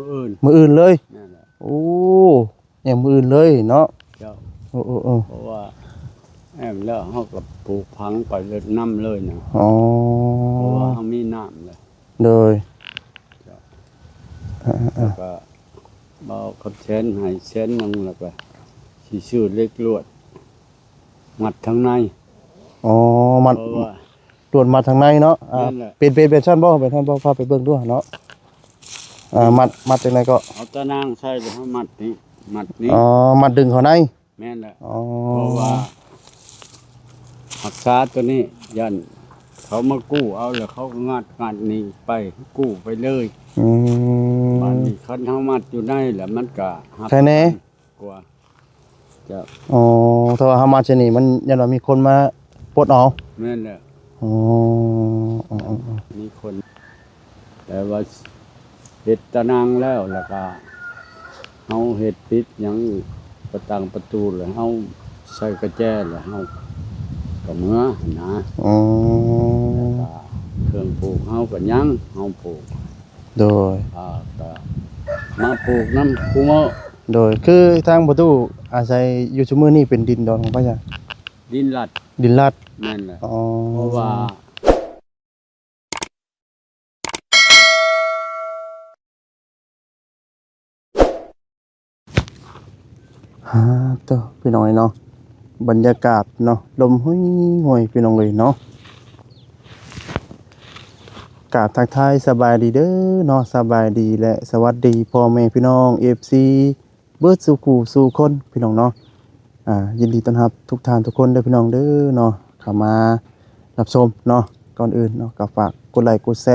ມື້ອື່ນ ມື້ອື່ນເລີຍ. ແມ່ນແຫຼະ. ໂອ້ ແອມມື້ອື່ນເລີຍເນາະ. ເຈົ້າ. ເອີໆ ເພາະວ່າແອມແລ້ວເຮົາກໍປູກຝັງໄປເລີຍ ນຳເລີຍນະ. ອໍ ເພາະວ່າເຮົາມີນ້ຳແລ້ວ. ໂດຍ. ເຈົ້າ. ເອີໆ ແລ້ວກໍເອົາຄຳແສນໃຫ້ແສນໜຶ່ງ ແລ້ວກໍຊິຊື້ເຫຼັກລວດ ມັດທາງໃນ. ອໍ ມັດ ເພາະວ່າລວດມັດທາງໃນເນາະ. ອ່າ ແມ່ນແຫຼະ. ເປັນ ເປັນແບບຊັ້ນບໍ່? ແບບຊັ້ນບໍ່? ພາໄປເບິ່ງດູເນາະ. ອ່າ ມັດ ມັດຈັ່ງໃດກໍ? ເອົາຕາໜ່າງໃສ່ ແລ້ວເຮົາມັດນີ້ ມັດນີ້. ອໍ ມັດດຶງເຂົ້າໃນ. ແມ່ນແຫຼະ. ອໍ ເພາະວ່າຮັກສາຕົວນີ້ ຢ້ານເຂົາມາກູ້ເອົາ ແລ້ວເຂົາກໍງັດ ງັດໜີໄປ ກູ້ໄປເລີຍ. ອືມ ບາດນີ້ຄັນເຮົາມັດຢູ່ໃນ ແລ້ວມັນກໍຮັບ ໃຄແນ່ ກວ່າ. ເຈົ້າ. ອໍ ຖ້າວ່າເຮົາມາເຊັ່ນນີ້ ມັນຢ້ານວ່າມີຄົນມາປົດເອົາ. ແມ່ນແຫຼະ. ອໍ ເອີໆ ມີຄົນ ແຕ່ວ່າເຮັດຕາໜ່າງແລ້ວ ແລ້ວກໍເຮົາເຮັດປິດຫຍັງ ປະຕັງປະຕູ ແລ້ວເຮົາໃສ່ກະແຈ ແລ້ວເຮົາກໍເມືອຫັ້ນນະ. ອໍ ແລ້ວກໍເຄື່ອງປູກເຮົາກໍຍັງ ເຮົາປູກ. ໂດຍ. ອ່າ ກໍມາປູກນຳຄູ່ມື້. ໂດຍ. ຄືທາງພໍ່ຕູ້ອາໄສຢູ່ຊຸມມື້ນີ້ເປັນດິນດອນຂອງໃຜຊະ? ດິນລັດ. ດິນລັດ. ແມ່ນແຫຼະ. ອໍ ເພາະວ່າ ຫາ ໂຕ ພີ່ນ້ອງເອີຍເນາະ ບັນຍາກາດເນາະ ລົມຫຸຍໆ ພີ່ນ້ອງເອີຍເນາະ. ກາບທັກທາຍສະບາຍດີເດີເນາະ ສະບາຍດີ ແລະ ສະຫວັດດີພໍ່ແມ່ພີ່ນ້ອງ ເອັຟຊີ ເບິດສູ່ຄູ່ສູ່ຄົນ ພີ່ນ້ອງເນາະ. ອ່າ ຍິນດີຕ້ອນຮັບທຸກທ່ານທຸກຄົນເດີພີ່ນ້ອງເດີເນາະ ເຂົ້າມາຮັບຊົມເນາະ. ກ່ອນອື່ນເນາະ ກໍຝາກກົດໄລກົດແຊ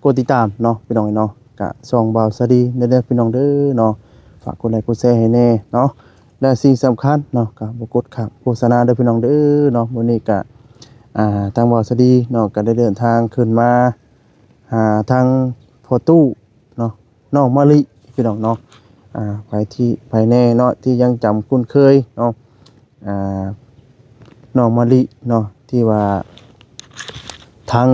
ກົດຕິດຕາມເນາະ ພີ່ນ້ອງເນາະ ກະຊ່ອງບ່າວສາລີເດີ ພີ່ນ້ອງເດີເນາະ. ຝາກກົດໄລກົດແຊໃຫ້ແດ່ເນາະ ແລະ ສິ່ງສຳຄັນເນາະ ກໍບໍ່ກົດຂ້າມໂຄສະນາເດີ ພີ່ນ້ອງເດີເນາະ. ມື້ນີ້ກະ ອ່າ ທາງບ່າວສາລີເນາະ ກໍໄດ້ເດີນທາງຂຶ້ນມາຫາທາງພໍ່ຕູ້ເນາະ ນ້ອງມະລິ ພີ່ນ້ອງເນາະ. ອ່າ ໃຜທີ່ ໃຜແດ່ເນາະ ທີ່ຍັງຈຳຄຸ້ນເຄີຍເນາະ ອ່າ ນ້ອງມະລິເນາະ ທີ່ວ່າທາງ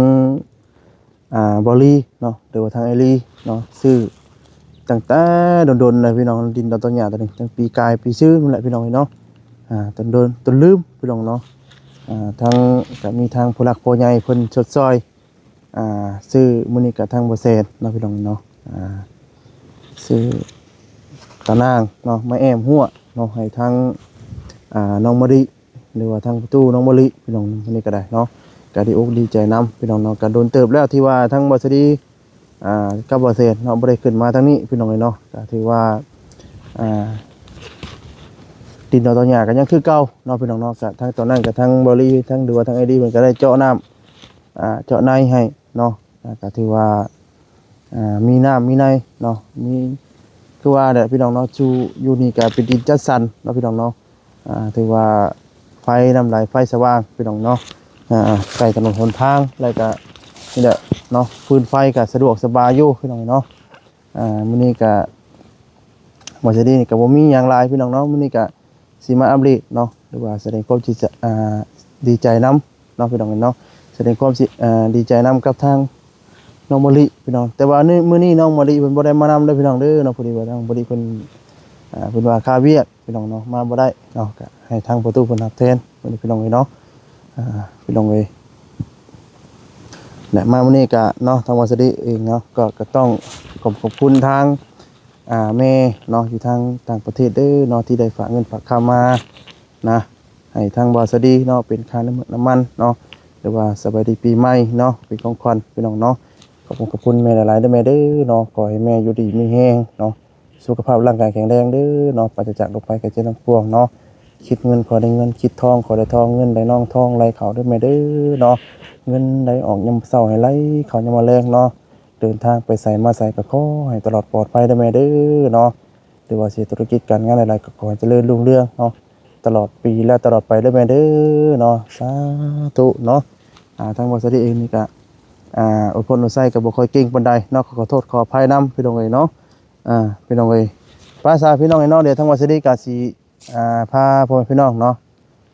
ອ່າ ບໍລີເນາະ ຫຼືວ່າທາງອ້າຍລີເນາະ ຊື້ຕັ້ງແຕ່ດົນໆ ແລ້ວ ພີ່ນ້ອງ. ດິນດອນຕອນຫຍ້າຕົວນີ້ ຕັ້ງປີກາຍປີຊືມນັ້ນແຫຼະ ພີ່ນ້ອງເນາະ. ອ່າ ຕົນດົນ ຕົນລືມ ພີ່ນ້ອງເນາະ. ອ່າ ທາງ ກໍມີທາງຜູ້ຫຼັກຜູ້ໃຫຍ່ເພິ່ນຊົດຊ່ອຍ ອ່າ ຊື້ ມື້ນີ້ກໍທາງບໍ່ແຊນເນາະ ພີ່ນ້ອງເນາະ ອ່າ ຊື້ຕາໜ່າງເນາະ ມາແອ້ມຮົ້ວເນາະ ໃຫ້ທາງ ອ່າ ນ້ອງມະລິ ຫຼືວ່າທາງປະຕູນ້ອງມະລິ ພີ່ນ້ອງ. ມື້ນີ້ກໍໄດ້ເນາະ ກໍດີອົກດີໃຈນຳ ພີ່ນ້ອງເນາະ. ກໍດົນເຕີບແລ້ວທີ່ວ່າທາງບ່າວສາລີ ອ່າ ກັບບ່າວແຊນເນາະ ບໍ່ໄດ້ຂຶ້ນມາທາງນີ້ ພີ່ນ້ອງເອີຍເນາະ. ກໍຖືວ່າ ອ່າ ດິນດອນຕອນຫຍ້າກໍຍັງຄືເກົ່າເນາະ ພີ່ນ້ອງເນາະ. ກໍທາງຕອນນັ້ນກໍທາງບໍລີ ທາງ ຫຼືວ່າທາງອ້າຍລີ ເພິ່ນກໍໄດ້ເຈາະນ້ຳ ອ່າ ເຈາະໃນໃຫ້ເນາະ. ອ່າ ກໍຖືວ່າ ອ່າ ມີນ້ຳມີໃນເນາະ ມີ ຄືວ່າແຫຼະ ພີ່ນ້ອງເນາະ. ຢູ່ ຢູ່ນີ້ກໍເປັນດິນຈັດສັນເນາະ ພີ່ນ້ອງເນາະ. ອ່າ ຖືວ່າໄຟນ້ຳໄຫຼ ໄຟສະຫວ່າງ ພີ່ນ້ອງເນາະ. ອ່າ ໃກ້ຖະໜົນຫົນທາງ ແລ້ວກໍນີ້ແຫຼະເນາະ ຟືນໄຟກໍສະດວກສະບາຍຢູ່ ພີ່ນ້ອງເນາະ. ອ່າ ມື້ນີ້ກໍ ບ່າວສາລີນີ້ກໍບໍ່ມີຫຍັງຫຼາຍ ພີ່ນ້ອງເນາະ. ມື້ນີ້ກໍ ຊິມາອັບເດດເນາະ ຫຼືວ່າສະແດງຄວາມຊິ ອ່າ ດີໃຈນຳເນາະ ພີ່ນ້ອງເນາະ. ສະແດງຄວາມຊິ ອ່າ ດີໃຈນຳກັບທາງນ້ອງມະລິ ພີ່ນ້ອງ. ແຕ່ວ່າມື້ ມື້ນີ້ນ້ອງມະລິເພິ່ນບໍ່ໄດ້ມານຳເດີ ພີ່ນ້ອງເດີເນາະ. ພໍດີວ່ານ້ອງມະລິເພິ່ນ ອ່າ ເພິ່ນວ່າຄາວຽກ ພີ່ນ້ອງເນາະ ມາບໍ່ໄດ້ເນາະ ກໍໃຫ້ທາງປະຕູເພິ່ນຮັບແທນ ພີ່ນ້ອງເອີຍເນາະ. ອ່າ ພີ່ນ້ອງເອີຍ ແລະ ມາມື້ນີ້ກະເນາະ ທາງບ່າວສາລີເອງເນາະ ກໍ ກໍຕ້ອງຂອບ ຂອບຄຸນທາງ ອ່າ ແມ່ເນາະ ຢູ່ທາງຕ່າງປະເທດເດີເນາະ ທີ່ໄດ້ຝາກເງິນຝາກຄຳມານະ ໃຫ້ທາງບ່າວສາລີເນາະ ເປັນຄ່ານ້ຳມັນເນາະ ຫຼືວ່າສະບາຍດີປີໃໝ່ເນາະ ເປັນຂອງຂວັນພີ່ນ້ອງເນາະ. ຂອບຄຸນ ຂອບຄຸນແມ່ຫຼາຍໆເດີແມ່ເດີເນາະ ຂໍໃຫ້ແມ່ຢູ່ດີມີແຮງເນາະ ສຸຂະພາບຮ່າງກາຍແຂງແຮງເດີເນາະ ປາສະຈາກໂລກໄພໄຂ້ເຈັບທັງປວງເນາະ. ຄິດເງິນຂໍໄດ້ເງິນ ຄິດທອງຂໍໄດ້ທອງ ເງິນໄຫຼນອງທອງໄຫຼເຂົ້າເດີແມ່ເດີເນາະ. ເງິນໄຫຼອອກຍາມເຊົ້າໃຫ້ໄຫຼເຂົ້າຍາມແລງເນາະ. ເດີນທາງໄປໃສມາໃສກໍຂໍໃຫ້ຕະຫຼອດປອດໄພເດີແມ່ເດີເນາະ. ຫຼືວ່າເຮັດທຸລະກິດການງານໃດໆກໍຂໍໃຫ້ຈະເລີນຮຸ່ງເຮືອງເນາະ ຕະຫຼອດປີ ແລະ ຕະຫຼອດໄປເດີແມ່ເດີເນາະ. ສາທຸເນາະ. ອ່າ ທາງບ່າວສາລີເອງນີ້ກະ ອ່າ ອົດພົນອົດໄຊກໍບໍ່ຄ່ອຍເກັ່ງປານໃດເນາະ ກໍຂໍໂທດຂໍອະໄພນຳພີ່ນ້ອງເອີຍເນາະ. ອ່າ ພີ່ນ້ອງເອີຍ ພາສາພີ່ນ້ອງເອີຍເນາະ ດຽວທາງບ່າວສາລີກໍຊິ ອ່າ ພາພໍ່ແມ່ພີ່ນ້ອງເນາະ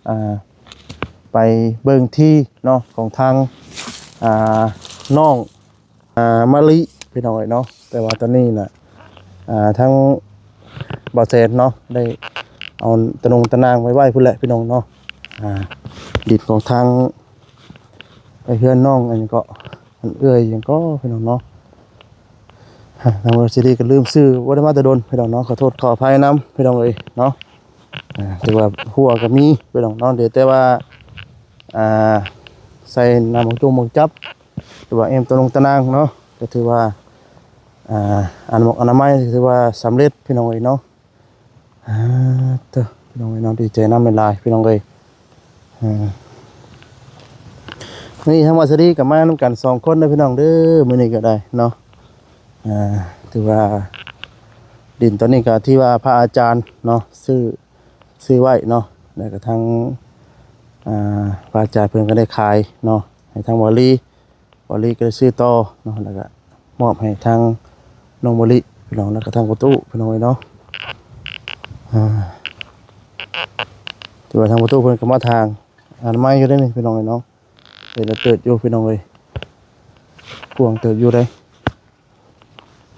ອ່າ ໄປເບິ່ງທີ່ເນາະ ຂອງທາງ ອ່າ ນ້ອງ ອ່າ ມະລິພີ່ນ້ອງເອີຍເນາະ. ແຕ່ວ່າຕອນນີ້ນະ ອ່າ ທາງບ່າວແສນເນາະ ໄດ້ເອົາຕະນົງຕະນາງໄປໄວ້ພຸ້ນແຫຼະພີ່ນ້ອງເນາະ. ອ່າ ດິນຂອງທາງ ໄປເຮືອນນ້ອງອັນຫຍັງເກາະ ອັນເອື້ອຍຫຍັງເກາະ ພີ່ນ້ອງເນາະ. ທາງເວົ້າຊີຣີກໍລືມຊື່ ບໍ່ໄດ້ມາແຕ່ດົນ ພີ່ນ້ອງເນາະ. ຂໍໂທດຂໍອະໄພນຳ ພີ່ນ້ອງເອີຍເນາະ. ອ່າ ຖືວ່າຮົ້ວກໍມີ ພີ່ນ້ອງເນາະ, ເຫຼືອແຕ່ວ່າ ອ່າ ໃສ່ນ້ຳໝາກຈຸ່ມໝາກຈັບ ຫຼືວ່າແອ້ມຕະນົງຕະນາງເນາະ, ກໍຖືວ່າ ອ່າ ອະນາມັກອະນາໄມ ຖືວ່າສຳເລັດ ພີ່ນ້ອງເອີຍເນາະ. ອ່າ ເຕີ ພີ່ນ້ອງເອີຍເນາະ, ດີໃຈນຳຫຼາຍໆ ພີ່ນ້ອງເອີຍ. ອ່າ ນີ້ທາງວາສະດີກໍມານຳກັນສອງຄົນເດີ ພີ່ນ້ອງເດີ ມື້ນີ້ກໍໄດ້ເນາະ. ອ່າ ຖືວ່າດິນຕອນນີ້ກໍທີ່ວ່າພະອາຈານເນາະ ຊື້ ຊື້ໄວ້ເນາະ, ແລ້ວກໍທາງ ອ່າ ພະອາຈານເພິ່ນກໍໄດ້ຂາຍເນາະ ໃຫ້ທາງວາລີ. ວາລີກໍໄດ້ຊື້ຕໍ່ເນາະ ແລ້ວກໍມອບໃຫ້ທາງນ້ອງມະລິ ພີ່ນ້ອງ ແລ້ວກໍທາງປະຕູ ພີ່ນ້ອງເອີຍເນາະ. ອ່າ ຖືວ່າທາງປະຕູເພິ່ນກໍມາທາງອະນາໄມຢູ່ເດ້ນີ້ ພີ່ນ້ອງເອີຍເນາະ. ເປັນເຕີບຢູ່ ພີ່ນ້ອງເອີຍ, ກວ້າງເຕີບຢູ່ເດ້.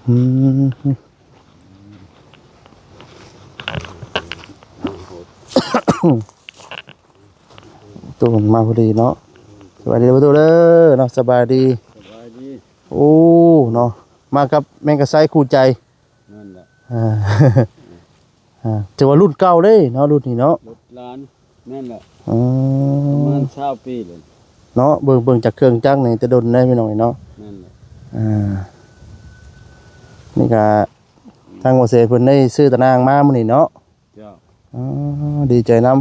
ອືມ ຕູ້ມາພໍດີເນາະ. ສະບາຍດີປະຕູເດີເນາະ, ສະບາຍດີ ສະບາຍດີ. ໂອ້ ເນາະ ມາກັບແມງກະໄຊຄູ່ໃຈ. ນັ້ນແຫຼະ ອ່າ ອ່າ ຖືວ່າລຸ້ນເກົ່າເດ້ເນາະ ລຸ້ນນີ້ເນາະ ລົດຫຼານ. ແມ່ນແຫຼະ ອືມ ປະມານຊາວປີແລ້ວເນາະ. ເບິ່ງ ເບິ່ງຈາກເຄື່ອງຈັກນີ້ແຕ່ດົນແລ້ວ ພີ່ນ້ອງເອີຍເນາະ. ແມ່ນແຫຼະ ອ່າ ນີ້ກະທາງບໍ່ເສເພິ່ນໄດ້ຊື້ຕານາງມາມື້ນີ້ເນາະ. ເຈົ້າ ອໍ ດີໃຈນຳ. ອືມ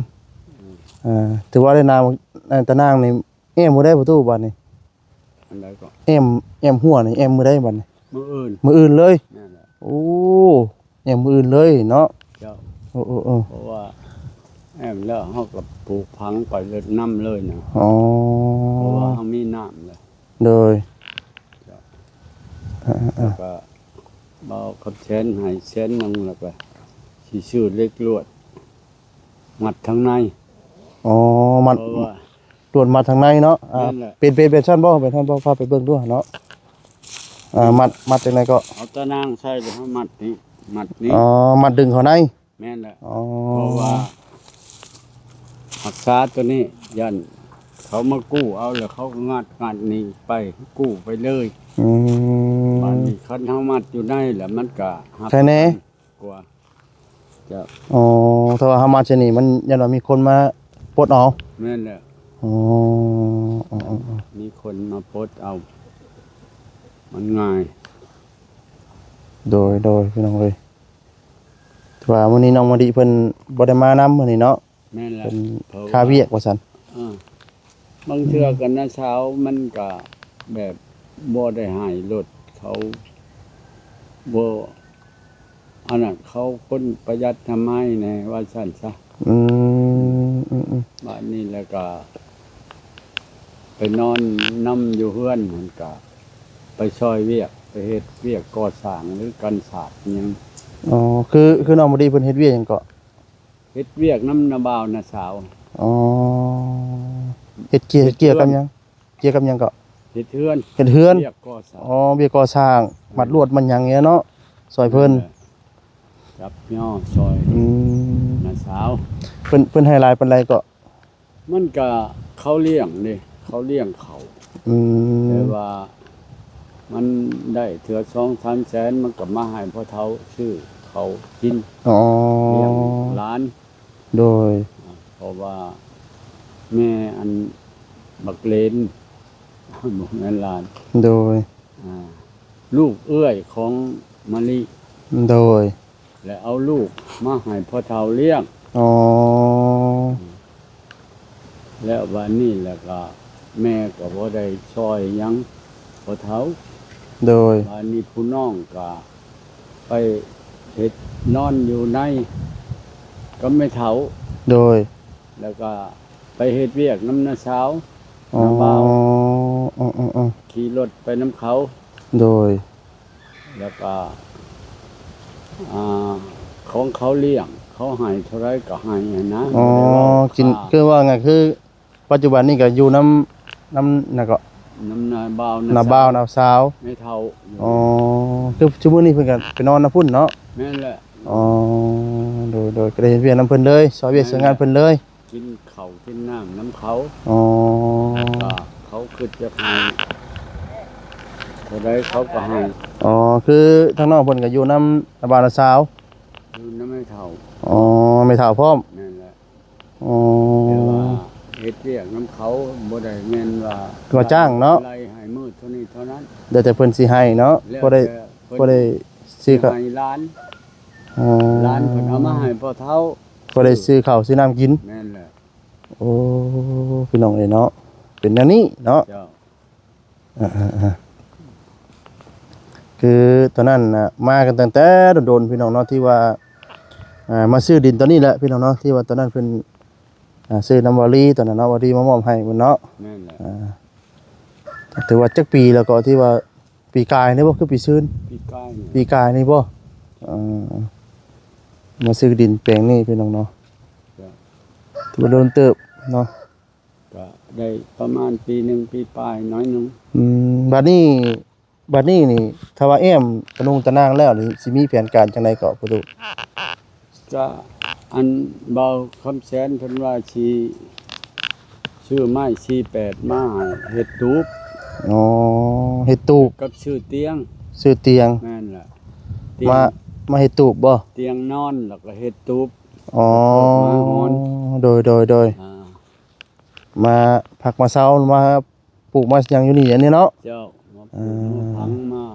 ອ່າ ຖືວ່າໄດ້ນາງ ອ່າ ຕານາງນີ້ແອ້ມມື້ໃດປະຕູບາດນີ້? ອັນໃດກໍ ແອ້ມ ແອ້ມຫົວນີ້ແອ້ມມື້ໃດບາດນີ້? ມື້ອື່ນ ມື້ອື່ນເລີຍ. ແມ່ນແຫຼະ ໂອ້ ແອ້ມມື້ອື່ນເລີຍເນາະ. ເຈົ້າ ເອີໆໆ ເພາະວ່າແອ້ມແລ້ວເຮົາກໍປູກຝັງໄປເລີຍນຳເລີຍນະ. ອໍ ເພາະວ່າເຮົາມີນ້ຳແລ້ວ. ໂດຍ ເຈົ້າ ເອີໆໆ ແລ້ວກໍເອົາຄຳແສນໃຫ້ແສນໜຶ່ງ ແລ້ວກໍຊິຊື້ເຫຼັກລວດມັດທາງໃນ. ອໍ ມັດ ເພາະວ່າ ລວດມັດທາງໃນເນາະ. ອ່າ ແມ່ນແຫຼະ ເປັນ ເປັນ ເປັນຊັ້ນບໍ່? ເປັນຊັ້ນບໍ່? ພາໄປເບິ່ງດູເນາະ. ອ່າ ມັດ ມັດຈັ່ງໃດກໍ? ເອົາຕານາງໃສ່ແລ້ວມັດນີ້ ມັດນີ້. ອໍ ມັດດຶງເຂົ້າໃນ. ແມ່ນແຫຼະ. ອໍ ເພາະວ່າຮັກສາໂຕນີ້ ຢ້ານເຂົາມາກູ້ເອົາ ແລ້ວເຂົາກໍງັດ ງັດໜີໄປ ກູ້ໄປເລີຍ. ອືມ ບາດນີ້ຄັນເຮົາມັດຢູ່ໃນ ແລ້ວມັນກໍຮັບ ໃຄແນ່ ກັນ ກວ່າ. ເຈົ້າ ອໍ ຖ້າວ່າເຮົາມາເຊັ່ນນີ້ ມັນຢ້ານວ່າມີຄົນມາປົດເອົາ. ແມ່ນແຫຼະ. ອໍ ເອີໆໆ ມີຄົນມາປົດເອົາ ມັນງ່າຍ. ໂດຍ ໂດຍ ພີ່ນ້ອງເອີຍ ຖືວ່າມື້ນີ້ນ້ອງມະລິເພິ່ນບໍ່ໄດ້ມານຳມື້ນີ້ເນາະ. ແມ່ນແຫຼະ ເພິ່ນຄາວຽກວ່າຊັ້ນ. ເອີ ບາງເທື່ອກໍນ້າສາວມັນກໍແບບບໍ່ໄດ້ໃຫ້ລົດເຂົາ ບໍ່ ອັນນັ້ນ ເຂົາຄົນປະຢັດອະນາໄມແດ່ວ່າຊັ້ນຊະ. ອືມ ອືມໆ ບາດນີ້ແລ້ວກໍໄປນອນນຳຢູ່ເຮືອນຫັ້ນ ກໍໄປຊ່ອຍວຽກ ໄປເຮັດວຽກກໍ່ສ້າງ ຫຼື ກັນສາດຫຍັງ. ອໍ ຄື ຄືນ້ອງມະລິເພິ່ນເຮັດວຽກຫຍັງເກາະ? ເຮັດວຽກນຳນ້າບ່າວນ້າສາວ. ອໍ ເຮັດກ່ຽວ ເຮັດເຮືອນ ກ່ຽວກັບຫຍັງ? ກ່ຽວກັບຫຍັງເກາະ? ເຮັດເຮືອນ ເຮັດເຮືອນ ວຽກກໍ່ສ້າງ. ອໍ ວຽກກໍ່ສ້າງ ມັດລວດມັດຫຍັງນີ້ເນາະ ຊ່ອຍເພິ່ນ. ເອີ ຈັບຍໍຊ່ອຍ ອືມ ນ້າສາວ. ເພິ່ນ ເພິ່ນໃຫ້ຫຼາຍປານໃດເກາະ? ມັນກະເຂົາລ້ຽງເດ້ ເຂົາລ້ຽງເຂົາ. ອືມ ແຕ່ວ່າມັນໄດ້ເທື່ອສອງສາມແສນ ມັນກໍມາໃຫ້ພໍ່ເຖົ້າຊື້ເຂົ້າກິນ. ອໍ ລ້ຽງຫຼານ. ໂດຍ ເພາະວ່າແມ່ອັນບັກເລນ ບໍ່ແມ່ນຫຼານ. ໂດຍ ອ່າ ລູກເອື້ອຍຂອງມະລິ. ໂດຍ ແລະເອົາລູກມາໃຫ້ພໍ່ເຖົ້າລ້ຽງ. ອໍ ແລ້ວບາດນີ້ແລ້ວກໍແມ່ກໍບໍ່ໄດ້ຊ່ອຍຫຍັງພໍ່ເຖົ້າ. ໂດຍ ບາດນີ້ຜູ້ນ້ອງກໍໄປເຮັດນອນຢູ່ໃນກັບແມ່ເຖົ້າ. ໂດຍ ແລ້ວກໍໄປເຮັດວຽກນຳນ້າສາວ ອໍ ນ້າບ່າວ. ຂີ່ລົດໄປນຳເຂົາ. ໂດຍ ແລ້ວກໍ ອ່າ ຂອງເຂົາລ້ຽງ ເຂົາໃຫ້ເທົ່າໃດກໍໃຫ້ຫັ້ນນະ. ອໍ ບໍ່ໄດ້ເວົ້າ ກິນ ຄ່າ ຄືວ່າໄງ ຄືປັດຈຸບັນນີ້ກໍຢູ່ນຳ ນຳ ນຳ ນຳນ້າບ່າວ ນ້າບ່າວ ນ້າສາວ ແມ່ເຖົ້າ. ອໍ ຄືຊຸມື້ນີ້ເພິ່ນກໍໄປນອນນຳພຸ້ນເນາະ? ແມ່ນແຫຼະ. ອໍ ໂດຍໆ ກໍໄດ້ເຮັດວຽກນຳເພິ່ນເລີຍ ຊ່ອຍວຽກຊ່ອຍງານເພິ່ນເລີຍ. ກິນເຂົ້າກິນນ້ຳນຳເຂົາ. ອໍ ເຂົາຄຶດຢາກໃຫ້ເທົ່າໃດເຂົາກໍໃຫ້. ອໍ ຄືທາງນ້ອງເພິ່ນກໍຢູ່ນຳນ້າບ່າວນ້າສາວ? ຢູ່ນຳແມ່ເຖົ້າ. ອໍ ແມ່ເຖົ້າພ້ອມ. ແມ່ນແຫຼະ. ອໍ ແຕ່ວ່າເຮັດວຽກນຳເຂົາ ບໍ່ໄດ້ແມ່ນວ່າ ວ່າຈ້າງເນາະ ໄລ່ໃຫ້ມື້ເທົ່ານີ້ເທົ່ານັ້ນ ແລ້ວແຕ່ເພິ່ນຊິໃຫ້ເນາະ. ແລ້ວ ພໍໄດ້ ແຕ່ເພິ່ນ ພໍໄດ້ຊື້ ຊິ ເຂົ້າ ໃຫ້ຫຼານ. ອໍ ຫຼານເພິ່ນເອົາມາໃຫ້ພໍ່ເຖົ້າ ພໍໄດ້ຊື້ເຂົ້າຊື້ນ້ຳກິນ. ແມ່ນແຫຼະ. ໂອ້ ພີ່ນ້ອງເອີຍເນາະ ເປັນແນວນີ້ເນາະ. ເຈົ້າ. ອ່າໆໆ ຄືຕອນນັ້ນນະ ມາກັນຕັ້ງແຕ່ດົນໆ ພີ່ນ້ອງເນາະ ທີ່ວ່າ ອ່າ ມາຊື້ດິນຕອນນີ້ແຫຼະ ພີ່ນ້ອງເນາະ ທີ່ວ່າຕອນນັ້ນເພິ່ນ ອ່າ ຊື້ນຳວາລີຕອນນັ້ນເນາະ ວາລີມາມອບໃຫ້ເພິ່ນເນາະ. ແມ່ນແຫຼະ. ອ່າ ຖືວ່າຈັກປີແລ້ວກໍ ທີ່ວ່າປີກາຍນີ້ບໍ່ ຄືປີຊືນ? ປີກາຍນີ້ ປີກາຍນີ້ບໍ່? ເອີ ມາຊື້ດິນແປງນີ້ ພີ່ນ້ອງເນາະ. ເຈົ້າ. ຖືວ່າດົນເຕີບເນາະ. ກໍໄດ້ປະມານປີໜຶ່ງ ປີປາຍໜ້ອຍໜຶ່ງ. ອືມ ບາດນີ້ ບາດນີ້ນີ້ ຖ້າວ່າແອ້ມຕາໜຸ່ງຕານາງແລ້ວນີ້ ຊິມີແຜນການຈັ່ງໃດເກາະ ພໍ່ຕູ້? ກະອັນບ່າວຄຳແສນເພິ່ນວ່າຊິຊື້ໄມ້ສີ່ແປດມາໃຫ້ເຮັດຕູບ. ອໍ ເຮັດຕູບ ກັບຊື້ຕຽງ. ຊື້ຕຽງ. ແມ່ນລະ. ຕຽງ ມາ ມາເຮັດຕູບບໍ່? ຕຽງນອນ ແລ້ວກໍເຮັດຕູບ. ອໍ ມານອນ. ໂດຍໆໆ. ອ່າ ມາພັກມາເຊົາ ມາປູກມາຫຍັງຢູ່ນີ້ ອັນນີ້ເນາະ. ເຈົ້າ. ມາປູກ ອ່າ ມາຝັງ ມາ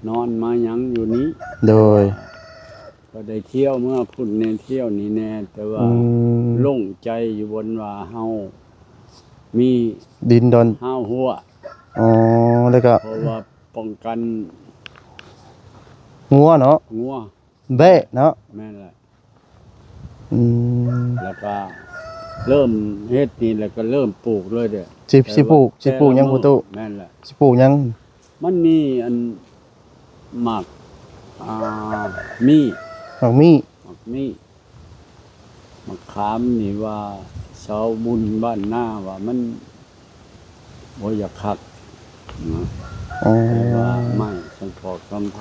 ນອນມາຫຍັງຢູ່ນີ້. ໂດຍ. ກໍໄດ້ທ່ຽວເມືອພຸ້ນແດ່ ທ່ຽວນີ້ແດ່ ແຕ່ວ່າ ອືມ ໂລ່ງໃຈຢູ່ບ່ອນວ່າເຮົາມີດິນດອນ ຮາວຮົ້ວ. ອໍ ແລ້ວກໍ ເພາະວ່າປ້ອງກັນງົວເນາະ. ງົວ ແບ້ເນາະ. ແມ່ນແຫຼະ. ອືມ ແລ້ວກໍເລີ່ມເຮັດນີ້ ແລ້ວກໍເລີ່ມປູກເລີຍເດ້. ຊິ ຊິປູກ ຊິປູກຫຍັງ ພໍ່ຕູ້? ແມ່ນແຫຼະ. ຊິປູກຫຍັງ? ມັນມີອັນໝາກ ອ່າ ມີ້. ໝາກມີ້. ໝາກມີ້. ໝາກຂາມນີ້ວ່າຊາວບຸນບ້ານນາວ່າມັນ ບໍ່ຢາກຄັກນະ. ອໍ ແຕ່ວ່າໄມ້ສັງເພາະສັງໄພ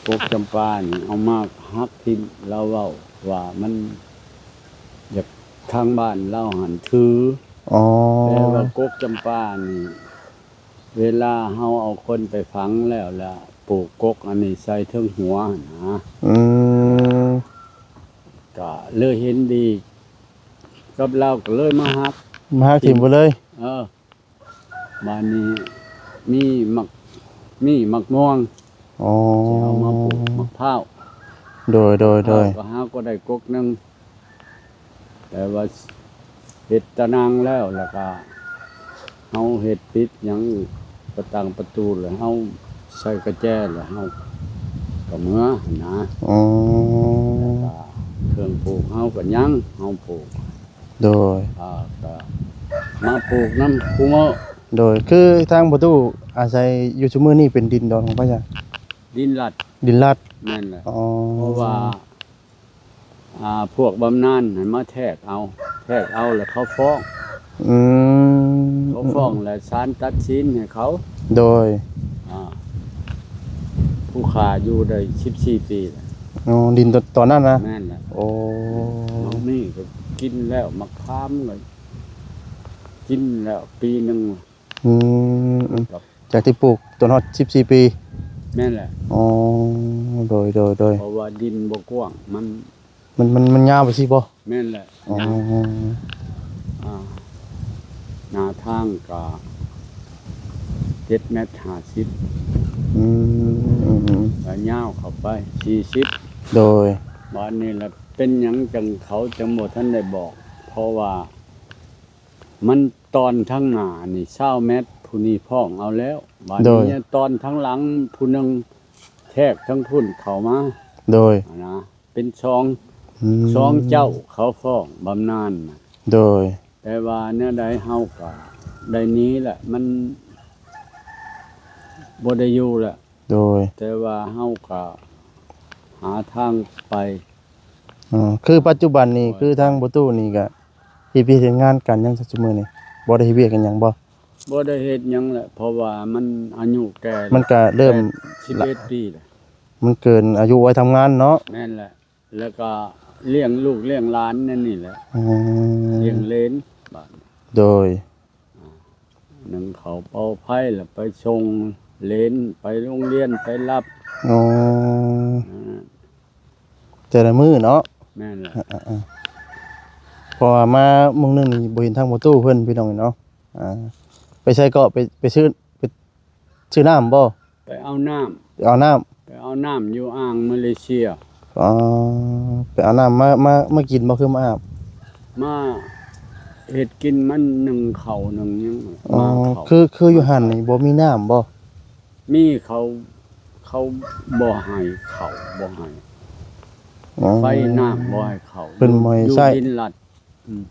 ກົກຈຳປານີ້ເອົາມາຫັກຖິ້ມ ລາວເວົ້າວ່າມັນຢາກ ທາງບ້ານລາວຫັ້ນຖື. ອໍ ແຕ່ວ່າກົກຈຳປານີ້ ເວລາເຮົາເອົາຄົນໄປຝັງແລ້ວ ລະປູກກົກອັນນີ້ໃສ່ເທິງຫົວຫັ້ນນະ. ອືມ ກະເລີຍເຫັນດີກັບລາວ ກະເລີຍມາຫັກ ມາຫັກຖິ້ມໄປເລີຍ. ເອີ ບາດນີ້ມີໝາກ ມີໝາກມ່ວງ. ອໍ ຊິເອົາມາປູກໝາກພ້າວ. ໂດຍໆໆ. ເຮົາກໍ ເຮົາກໍໄດ້ກົກໜຶ່ງ ແຕ່ວ່າເຮັດຕາໜ່າງແລ້ວ ແລ້ວກໍເຮົາເຮັດປິດຫຍັງ ປະຕັ່ງປະຕູ ແລ້ວເຮົາໃສ່ກະແຈ ແລ້ວເຮົາກໍເມືອຫັ້ນນະ. ອໍ ແລ້ວກໍເຄື່ອງປູກເຮົາກໍຍັງ ເຮົາປູກ. ໂດຍ. ອ່າ ກໍມາປູກນຳຄູ່ມື້. ໂດຍ. ຄືທາງພໍ່ຕູ້ອາໄສຢູ່ຊຸມື້ນີ້ເປັນດິນດອນຂອງໃຜຊະ? ດິນລັດ. ດິນລັດ. ແມ່ນແຫຼະ. ອໍ ເພາະວ່າ ອ່າ ພວກບຳນານໃຫ້ມາແທກເອົາ ແທກເອົາແລ້ວເຂົາຟ້ອງ. ອືມ. ເຂົາຟ້ອງແລ້ວສານຕັດສິນໃຫ້ເຂົາ. ໂດຍ. ອ່າ ຜູ້ຂ້າຢູ່ໄດ້ສິບສີ່ປີແລ້ວ. ອໍ ດິນຕອນນັ້ນນະ? ແມ່ນແຫຼະ. ໂອ້ ໝາກນີ້ກໍກິນແລ້ວ ໝາກຂາມກໍກິນແລ້ວປີໜຶ່ງ. ອືມ ອືມ ຈາກທີ່ປູກຕົນຮອດສິບສີ່ປີ. ແມ່ນແຫຼະ. ອໍ ໂດຍໆໆ. ເພາະວ່າດິນບໍ່ກວ້າງ ມັນ ມັນ ມັນ ມັນຍາວໄປຊີ້ບໍ່? ແມ່ນແຫຼະ. ອໍ ຍາວ. ອ່າ ໜ້າທາງກະເຈັດແມັດຫ້າສິບ. ອືມ ອືມໆ. ແລ້ວຍາວເຂົ້າໄປສີ່ສິບ. ໂດຍ. ບາດນີ້ລະເປັນຫຍັງຈັ່ງເຂົາຈັ່ງບໍ່ທັນໄດ້ບອກ? ເພາະວ່າມັນຕອນທາງໜ້ານີ້ຊາວແມັດ ຜູ້ນີ້ພ້ອງເອົາແລ້ວ. ບາດນີ້ ໂດຍ ຕອນທາງຫຼັງຜູ້ໜຶ່ງແທກທາງພຸ້ນເຂົ້າມາ. ໂດຍ. ຫັ້ນນະ ເປັນສອງ ອືມ ສອງເຈົ້າເຂົາຟ້ອງບຳນານນະ. ໂດຍ. ແຕ່ວ່າແນວໃດເຮົາກໍໄດ້ໜີແຫຼະ ມັນບໍ່ໄດ້ຢູ່ແຫຼະ. ໂດຍ. ແຕ່ວ່າເຮົາກໍຫາທາງໄປ. ອໍ ຄືປັດຈຸບັນນີ້ ໂດຍ ຄືທາງພໍ່ຕູ້ນີ້ກໍເຮັດວຽກເຮັດງານການຫຍັງຊະຊຸມື້ນີ້? ບໍ່ໄດ້ເຮັດວຽກເຮັດຫຍັງບໍ່? ບໍ່ໄດ້ເຮັດຫຍັງແຫຼະ ເພາະວ່າມັນອາຍຸແກ່ ມັນກະເລີ່ມ ແປດສິບເອັດປີແຫຼະ ມັນເກີນອາຍຸໄວ້ທຳງານເນາະ. ແມ່ນແຫຼະ ແລ້ວກະລ້ຽງລູກລ້ຽງຫຼານແນວນີ້ແຫຼະ. ອືມ ລ້ຽງເຫຼນບາດນີ້ ໂດຍ ອາ ໜຶ້ງເຂົ້າເປົ່າໄຟ ແລ້ວໄປສົ່ງເຫຼນໄປໂຮງຮຽນໄປຮັບ. ອໍ ອືມ ແຕ່ລະມື້ເນາະ. ແມ່ນແຫຼະ ອາໆໆ ເພາະວ່າມາມື້ໜຶ່ງນີ້ບໍ່ເຫັນທາງພໍ່ຕູ້ເພິ່ນ ພີ່ນ້ອງເນາະ. ອ່າ ໄປໃສເກາະ? ໄປ ໄປຊື້ ໄປຊື້ນ້ຳບໍ່? ໄປເອົານ້ຳ ໄປເອົານ້ຳ ໄປເອົານ້ຳຢູ່ອ່າງມາເລເຊຍ. ອໍ ໄປເອົານ້ຳມາ ມາ ມາກິນບໍ່ ຄືມາອາບ? ມາເຮັດກິນ ມາໜຶ້ງເຂົ້າໜຶ້ງຫຍັງ. ອໍ ມາເຂົ້າ ຄື ຄືຢູ່ຫັ້ນນີ້ບໍ່ມີນ້ຳບໍ່? ມີ ເຂົາ ເຂົາບໍ່ໃຫ້ເຂົ້າ ບໍ່ໃຫ້ ອໍ ໄຟນ້ຳບໍ່ໃຫ້ເຂົ້າ ເພິ່ນບໍ່ໃຫ້ໃຊ້ ຢູ່ດິນລັດ. ອືມ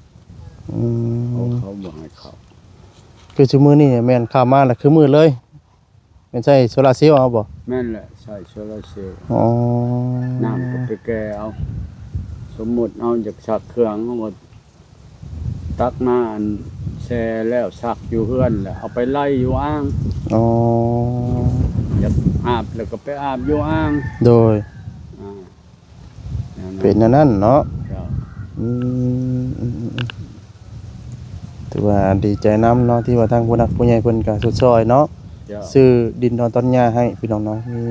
ອືມ ເຂົາ ເຂົາບໍ່ໃຫ້ເຂົ້າ. ຄືຊຸມື້ນີ້ແມ່ນເຂົ້າມາລະຄືມືດເລີຍ ແມ່ນໃຊ້ໂຊລາເຊວເອົາບໍ່? ແມ່ນແຫຼະ ໃຊ້ໂຊລາເຊວ. ອໍ ນ້ຳກໍໄປແກ່ເອົາ ສົມມຸດເຮົາຢາກຊັກເຄື່ອງ ເຮົາກໍຕັກມາອັນແຊ່ແລ້ວ ຊັກຢູ່ເຮືອນ ແລ້ວເອົາໄປໄລ່ຢູ່ອ່າງ. ອໍ ຢາກອາບແລ້ວກໍໄປອາບຢູ່ອ່າງ. ໂດຍ ອ່າ ເປັນແນວນັ້ນເນາະ. ເຈົ້າ ອືມ ອືມ ອືມ ອືມ ຖືວ່າດີໃຈນຳເນາະ ທີ່ວ່າທາງຜູ້ຫຼັກຜູ້ໃຫຍ່ເພິ່ນກໍຊົດຊ່ອຍເນາະ. ເຈົ້າ ຊື້ດິນດອນຕອນຫຍ້າໃຫ້ພີ່ນ້ອງເນາະ ມີ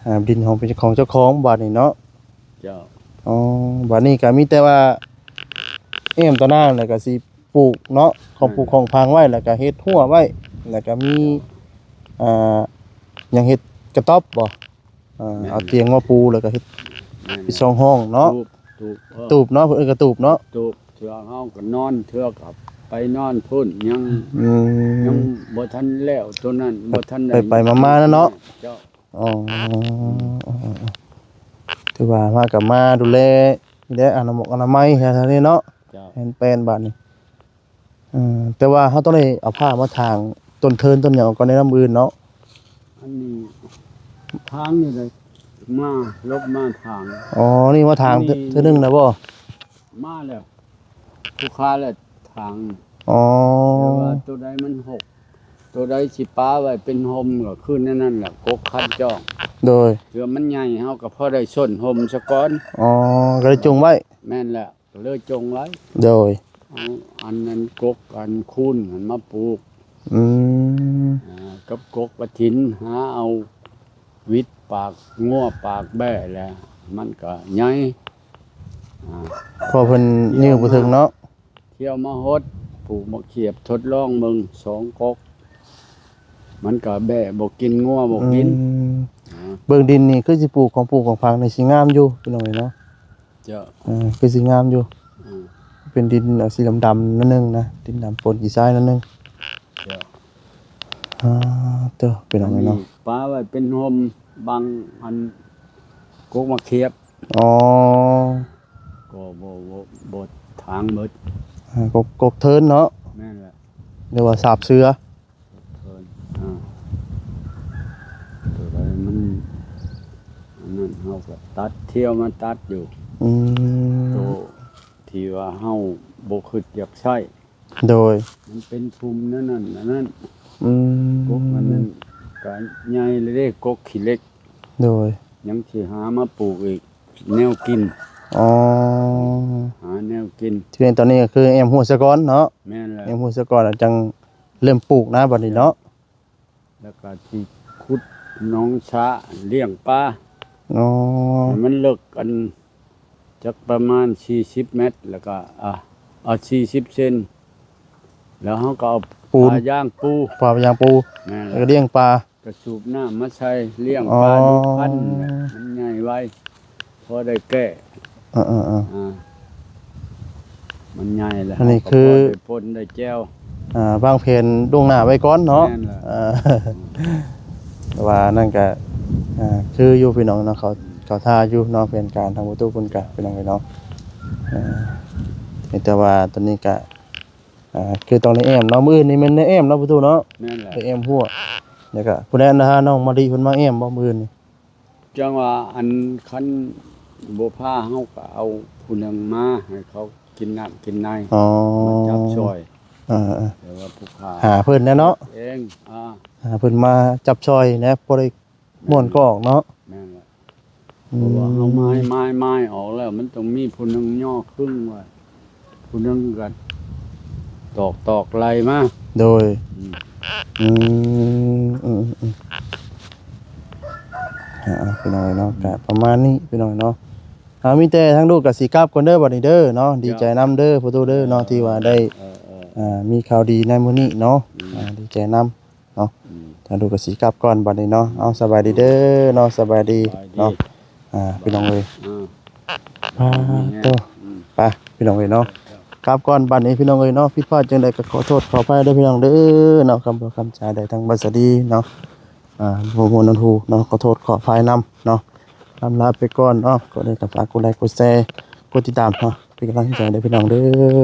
ອ່າ ດິນຂອງ ເປັນຂອງເຈົ້າຂອງບາດນີ້ເນາະ. ເຈົ້າ ອໍ ບາດນີ້ກໍມີແຕ່ວ່າແອ້ມຕາໜ້າ ແລ້ວກໍຊິປູກເນາະ ຂອງປູກ ອືມ ຂອງຝັງໄວ້ ແລ້ວກໍເຮັດຮົ້ວໄວ້ ແລ້ວກໍມີ ເຈົ້າ ອ່າ ຫຍັງ ເຮັດກະຕ໊ອບບໍ່? ອ່າ ແມ່ນ ເອົາຕຽງມາປູ ແລ້ວກໍເຮັດ ແມ່ນ ເຮັດຊ່ອງຫ້ອງເນາະ. ຕູບ ຕູບ ເອີ ຕູບເນາະ ເພິ່ນເອີ້ນກະຕູບເນາະ. ຕູບ ເທື່ອເຮົາກໍນອນ ເທື່ອກໍໄປນອນພຸ້ນ ຍັງ ອືມ ຍັງບໍ່ທັນແລ້ວໂຕນັ້ນ ໄປ ບໍ່ທັນໄດ້ ໄປໆມາໆນັ້ນເນາະ. ເຈົ້າ ອໍ ອືມ ຖືວ່າມາກໍມາດູແລນີ້ແຫຼະ ອະນາມົກອະນາໄມແຖວນີ້ເນາະ. ເຈົ້າ ແມ່ນແປ້ນບາດນີ້. ເອີ ແຕ່ວ່າເຮົາຕ້ອງໄດ້ເອົາຜ້າມາຖາງຕົ້ນເທີນຕົ້ນຫຍັງອອກກ່ອນໃນນຳອື່ນເນາະ. ອັນນີ້ຖາງນີ້ເລີຍ ມາລົບມາຖາງ. ອໍ ນີ້ມາຖາງ ນີ້ ເທື່ອ ເທື່ອໜຶ່ງນະບໍ່? ມາແລ້ວ ຜູ້ຄ້າແລ້ວຖາງ. ອໍ ແຕ່ວ່າໂຕໃດມັນຫົກ ໂຕໃດຊິປາໄວ້ເປັນຮົ່ມກໍຄືແນວນັ້ນແຫຼະ ກົກຄັນຈອງ. ໂດຍ ເທື່ອມັນໃຫຍ່ເຮົາກໍພໍໄດ້ຊົນຮົ່ມສາກ່ອນ. ອໍ ກໍໄດ້ຈົ່ງໄວ້. ແມ່ນແຫຼະ ກໍເລີຍຈົ່ງໄວ້. ໂດຍ ເອົາອັນນັ້ນ ກົກອັນຄູນຫັ້ນມາປູກ. ອືມ ອ່າ ກັບກົກກະຖິນ ຫາເອົາຫວິດປາກງົວປາກແບ້ແຫຼະ ມັນກໍໃຫຍ່. ອ່າ ເພາະເພິ່ນຍື້ບໍ່ເຖິງເນາະ. ທ່ຽວມາຫົດ ປູກໝາກຂຽບທົດລອງເບິ່ງສອງກົກ ມັນກໍແບ້ບໍ່ກິນ ງົວບໍ່ກິນ. ອືມ ອ່າ ເບິ່ງດິນນີ້ຄືຊິປູກຂອງປູກຂອງຝັງນີ້ຊິງາມຢູ່ ພີ່ນ້ອງເອີຍເນາະ. ເຈົ້າ ເອີ ຄືຊິງາມຢູ່. ອືມ ເປັນດິນ ເອີ ສີດຳໆໜ້ອຍໜຶ່ງນະ ດິນດຳປົນຂີ້ຊາຍໜ້ອຍໜຶ່ງ. ເຈົ້າ ອ່າ ເຕີ ພີ່ນ້ອງເອີຍເນາະ. ອັນນີ້ປາໄວ້ເປັນຮົ່ມບັງອັນກົກໝາກຂຽບ. ອໍ ກໍບໍ່ ບໍ່ ບໍ່ຖາງເບິດ. ອ່າ ກົກ ກົກເທີນເນາະ. ແມ່ນແຫຼະ ຫຼືວ່າສາບເສືອ. ເອີ ອ່າ ໂຕໃດມັນອັນນັ້ນ ເຮົາກໍຕັດ ທ່ຽວມາຕັດຢູ່. ອືມ ໂຕທີ່ວ່າເຮົາບໍ່ຄິດຢາກໃຊ້. ໂດຍ ມັນເປັນພຸ່ມນັ້ນນັ້ນນັ້ນ. ອືມ ກົກອັນນັ້ນກໍໃຫຍ່ເລີຍເດ້ ກົກຂີ້ເຫຼັກ. ໂດຍ ຍັງຊິຫາມາປູກອີກ ແນວກິນ. ອໍ ຫາແນວກິນ. ທີ່ແມ່ນຕອນນີ້ກໍຄືແອ້ມຮົ້ວຊະກ່ອນເນາະ. ແມ່ນແລ້ວ ແອ້ມຮົ້ວຊະກ່ອນ ແລ້ວຈັ່ງເລີ່ມປູກນະບັດນີ້ເນາະ. ແລ້ວກໍຊິຂຸດໜອງສະລ້ຽງປາ. ອໍ ໃຫ້ມັນເລິກ ອັນ ຈັກປະມານສີ່ສິບແມັດ ແລ້ວກໍ ອ່າ ເອົາສີ່ສິບເຊັນ ແລ້ວເຮົາກໍເອົາ ປູນ ຜ້າຢາງປູ. ຜ້າຢາງປູ. ແມ່ນແລ້ວ ແລ້ວກໍລ້ຽງປາ. ກະສູບນ້ຳມາໃສ່ລ້ຽງປາ. ອໍ ດຸພັນ ມັນໃຫຍ່ໄວ ພໍໄດ້ແກ້. ເອີໆໆ ອ່າ ມັນໃຫຍ່ແລ້ວ ອັນນີ້ຄື ເຮົາກໍພໍໄດ້ປົ່ນໄດ້ແຈ່ວ. ອ່າ ວາງແຜນລ່ວງໜ້າໄວ້ກ່ອນເນາະ. ແມ່ນແລ້ວ ອ່າ ອືມ ແຕ່ວ່ານັ້ນກະ ອ່າ ຄືຢູ່ພີ່ນ້ອງເນາະ ເຂົາ ເຂົາທ່າຢູ່ເນາະ ແຜນການທາງປະຕູເພິ່ນກະ ພີ່ນ້ອງເອີຍເນາະ. ເອີ ມີແຕ່ວ່າຕອນນີ້ກະ ອ່າ ຄືຕ້ອງໄດ້ແອ້ມເນາະ ມື້ອື່ນນີ້ແມ່ນໄດ້ແອ້ມເນາະປະຕູເນາະ. ແມ່ນແຫຼະ ໄດ້ແອ້ມຮົ້ວ ແລ້ວກະຜູ້ໃດ ອັນ ພານ້ອງມະລິເພິ່ນມາແອ້ມບໍ່ມື້ອື່ນນີ້? ຈັ່ງວ່າ ອັນ ຄັນບໍ່ພາ ເຮົາກໍເອົາຜູ້ໜຶ່ງມາໃຫ້ເຂົາກິນນ້ຳກິນໃນ. ອໍ ມາຈັບຊ່ອຍ. ອ່າ ແຕ່ວ່າຜູ້ຂ້າ ຫາເພິ່ນແຫຼະເນາະ ເອງ ອ່າ ຫາເພິ່ນມາຈັບຊ່ອຍແດ່ ພໍໄດ້ ມ່ວນກໍອອກເນາະ ແມ່ນແຫຼະ ອືມ ເພາະວ່າເຮົາໄມ້ ໄມ້ ໄມ້ອອກແລ້ວ ມັນຕ້ອງມີຜູ້ໜຶ່ງຍໍຄຶ່ງໄວ້ ຜູ້ໜຶ່ງກໍຕອກ ຕອກໄລ່ມາ ໂດຍ ອືມ ອືມ ອືມ ອືມ ອ່າ ພີ່ນ້ອງເນາະ ກະປະມານນີ້ພີ່ນ້ອງເນາະ ອ່າ ມີແຕ່ທາງລູກກໍຊິກັບກ່ອນເດີບັດນີ້ເດີເນາະ ດີໃຈນຳເດີພໍ່ຕູ້ເດີເນາະ ທີ່ວ່າໄດ້ ເອີ ເອີ ອ່າ ມີຂ່າວດີໃນມື້ນີ້ເນາະ ອືມ ອ່າ ດີໃຈນຳ ເນາະ ອືມ ທາງລູກກໍຊິກັບກ່ອນບັດນີ້ເນາະ ເອົາ ສະບາຍດີເດີເນາະ ສະບາຍດີ ສະບາຍດີ ເນາະ ອ່າ ພີ່ນ້ອງເອີຍ ອືມ ອ່າ ໂຕ ອືມ ໄປ ພີ່ນ້ອງເອີຍເນາະ ກັບກ່ອນບັດນີ້ພີ່ນ້ອງເອີຍເນາະ ຜິດພາດຈັ່ງໃດກໍຂໍໂທດຂໍອະໄພເດີພີ່ນ້ອງເດີເນາະ ຄຳເວົ້າຄຳຈາໃດທາງບໍ່ສະດີເນາະ ອ່າ ບໍ່ມ່ວນນຳຫູເນາະ ຂໍໂທດຂໍອະໄພນຳເນາະ ລຳລາໄປກ່ອນເນາະ ກໍໄດ້ກໍຝາກກົດໄລກົດແຊ ກົດຕິດຕາມເນາະ ເປັນກຳລັງໃຈໃຫ້ພີ່ນ້ອງເດີ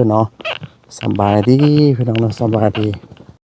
ເນາະ ສະບາຍດີພີ່ນ້ອງເນາະ ສະບາຍດີ.